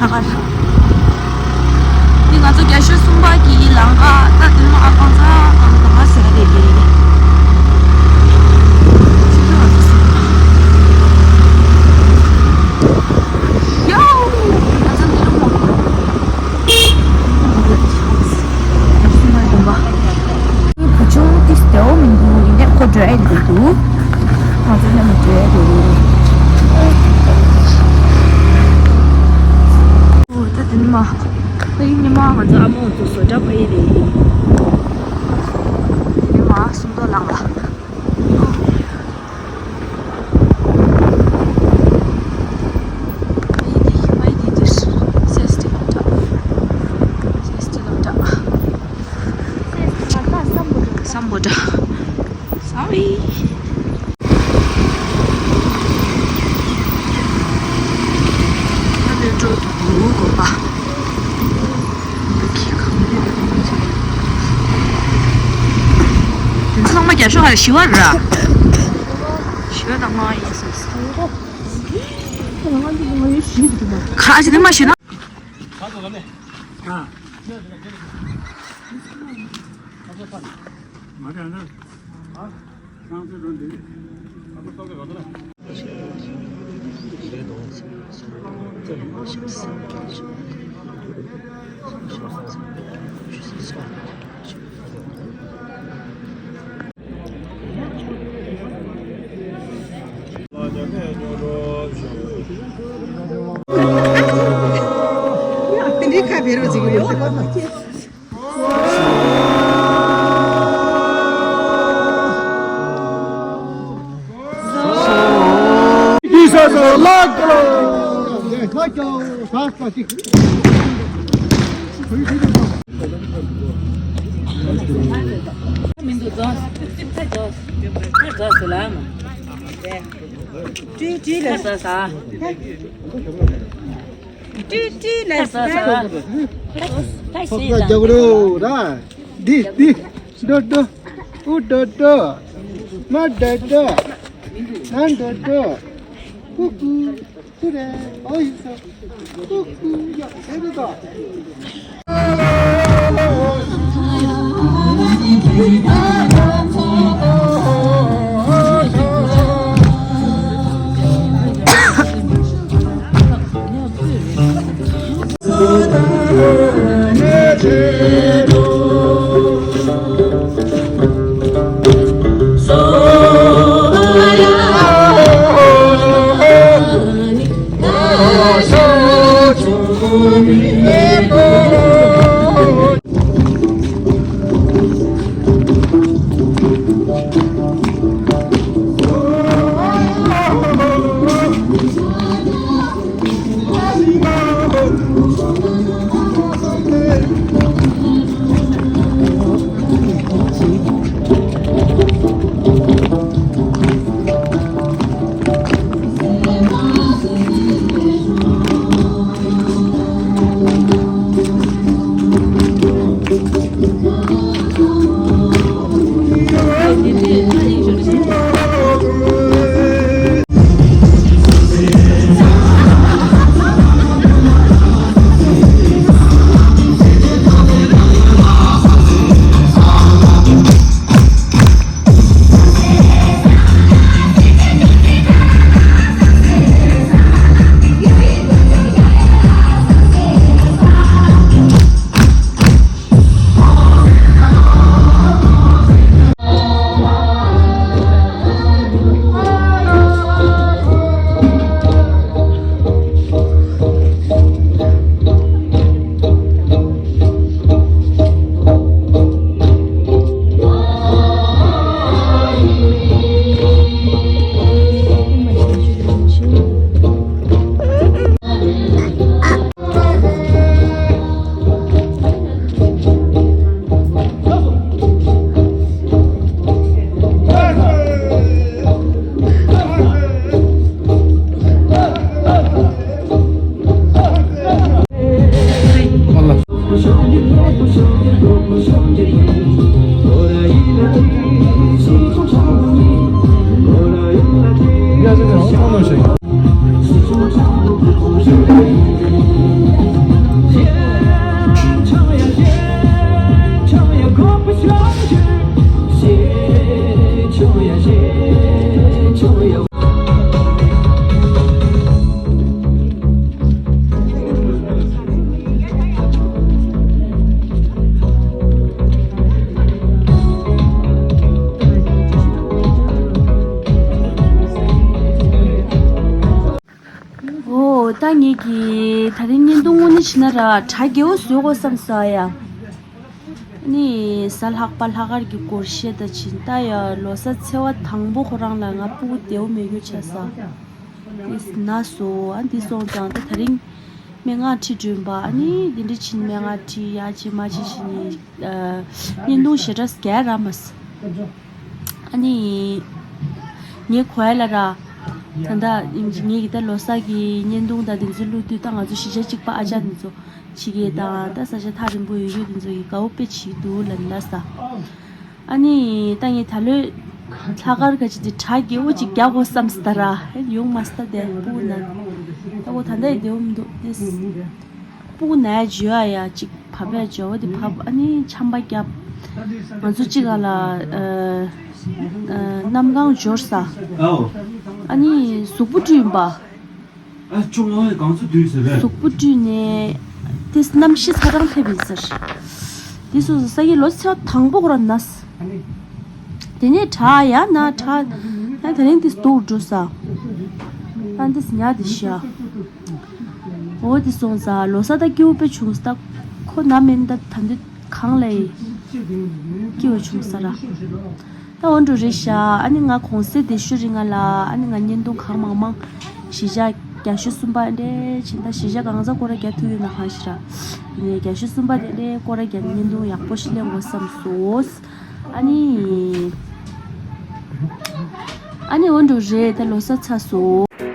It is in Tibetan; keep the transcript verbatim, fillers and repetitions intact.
འདི་ང་ཚོ་རྒྱ་ཤོད་གསུམ་པ་གི་ལམ་ཁ། ད་དེ་ནས་ཨ་ཁང་ཚ་གང་གང་ཟེར་རེད་དེ། ཡོ། ང་ཚོ་འདི་རུ་མ། བུ་ཆུང་ཏིས་དེའོ་མི་འདུག་ཡིན་ནའི་ཁོ་འགྲོ་ཡ་འདུག་ང་ཚོ་ནམ་འགྲོ་ཡ་འདུག་ཨོ་ད་དེ་ནི་མ། ད་ཡིན་ནི་མ་ང་ཚོ་ཨ་མོ་ཚོ་བཟོ་གྲྭ་ཕ་ཡི་ནས་ཡིན། དེ་ནི་མ་སུམ་མདོ་ལངས་ལ། སམ་བྷོ་ཊ། སམ་བྷོ་ཊ། སམ་བྷོ་ཊ། དེ་ཚོ་ཚང་མ་རྒྱ་ཤོག་ཧ་ཞི་བ་ར། ཞི་བ་དང་ང་ཡིན་སོང་། ཁ་ཅིག་དེ་མ་ཞུ་ན། མི་འདུག་རྫོང་། རྫོང་སུ་ལ་མ། ཀྲི་ཀྲི་ལ་ས་ས། ཀྲི་ཀྲི་ལ་ས་ས། ཕ་ཤི་ལ། རྒྱག་རོགས་ར། འདི་འདི། ཌོ་ཌོ། ཨུ་ཌོ་ཌོ། མ་ཌོ་ཌོ། ན་ཌོ་ཌོ། ཀུ་ཀུ། ཀུ་རེ། ཨོ་ཡིན་སོ། ཀུ་ཀུ་ཡ། ཨེ་རུ་ད། ཨོ་ད་ངེད་ཀྱི་ད་རིང་བརྙན་ཐུང་དངོས་གནས་བྱས་ན་ར་གྲ་རྒྱས་པོ་བཟོ་དགོས་བསམ་སོང་ཡ། ཨ་ནི་གཟའ་ལྷག་པ་ལྷག་དཀར་གྱི་སྐོར་བཤད་ད་ཕྱིན་ད་ཡ་ལོ་གསར་ཚེས་པ་དང་པོ་ཁོ་རང་ལ་ང་སྤུ་གུ་བདེ་པོ་མེད་རྒྱུ་ཆགས་སོང་། དེ་ན་སོང་ཨ་འདི་སོང་ཙང་ད་ད་རིང་སྨན་ཁང་ཁྲིད་བསྒྲུན་པ་ཨ་ནི་འདི་འདྲ་ཕྱིན་སྨན་ཁང་ཁྲིད་ཡ་ཕྱིན་མ་ཕྱིན་ཕྱིན་ནི་བརྙན་ཐུང་ཞེ་དྲག་རྒྱག་རག་མ་སོང་། ཨ་ནི། ངའི་གོ་ཡ་ལ་ར། ད་ལྟ་ངའི་གི་ད་ལོ་གསར་གྱི་བརྙན་ཐུང་དང་དེ་ཚོ་བླུགས་དུས་ད་ང་ཚོ་གཞིས་ཆགས་གཅིག་པ་ཨ་ཅག་དེ་ཚོ་ཕྱི་རྒྱལ་དང་ད་ས་ཆ་ཐག་རིང་པོ་ཡོད་ཡོད་དེ་ཚོ་གི་དགའ་པོ་དཔེ་བྱེད་འདུག་ལབ་ན་ས། ཨ་ནི་ད་ངས་ད་ལོའི་ལྷག་དཀར་ག་ཅིག་དེ་གྲ་རྒྱས་པོ་ཅིག་རྒྱག་དགོས་བསམ་སི་ད་ར་ཡོང་མ་སི་ད་དེ་སྤུ་གུ་ན་ད་གོ་ད་ལྟ་ཡི་བདེ་པོ་མི་འདུག་དེ། སྤུ་གུ་ན་ཡ་འཇུ་ཡ་ཡ་ཅིག་བབ་པའི་ཇོ་བོ་དེ་བབ་ཨ་ནི་ཆམ་པ་བརྒྱབ། ང་ཚོ་གཅིག་ག་ལ་ཨ་ཨ་གནམ་གང་འབྱོར་ས། ཨ་ནི་གཟུགས་པོ་བཀྲུས་ཡིན་པ། ཨ་ཅོ་ང་གང་ཚོ་དུས་ཟེར་བས། གཟུགས་པོ་བཀྲུས་ནས་དེ་གནམ་གཤིས་ཚ་གྲང་ཐེབས་ཡིན་ཟེར། དེ་སོ་སོ་ས་ཡི་ལོ་ཚེ་དང་པོ་ཁོ་ར་ན་ས། དེ་ནས་དྲག་ཡ་ན་དྲག་ཡ་ད་རིང་དེ་སྡུག་འགྲོ་ས། ཨ་འདི་ཉ་དེ་ཤ། འོ་དེ་སོང་ཙང་ལོ་གསར་ད་སྐྱིད་པོ་དཔེ་བྱུང་ས། ད་ཁོ་ན་མེད་ད་ད་འདི་གང་ལ་ཡི་སྐྱིད་པོ་བྱུང་ས་ར། ད་འོ་འགྲོ་རེད་ཤག་ཨ་ནི་ང་གོང་གསལ་དེ་ཤོད་རིང་ང་ལ་ཨ་ནི་ང་བརྙན་ཐུང་གང་མང་མང་གཞིས་ཆགས་རྒྱ་ཤོད་གསུམ་པ་འདྲ་ཕྱིན་ད་གཞིས་ཆགས་གང་ཚ་སྐོར་ར་རྒྱ་ཐུག་ཡོད་ན་གང་ཤི་ར། ཡིན་ནའི་རྒྱ་ཤོད་གསུམ་པ་དེ་འདྲ་སྐོར་ར་རྒྱ་བརྙན་ཐུང་ཡག་པོ་ཞིག་ལེན་དགོས་བསམ་སོང་། ཨ་ནི། ཨ་ནི་འོ་འགྲོ་རེད་ད་ལོ་གསར་ཚར་སོང་།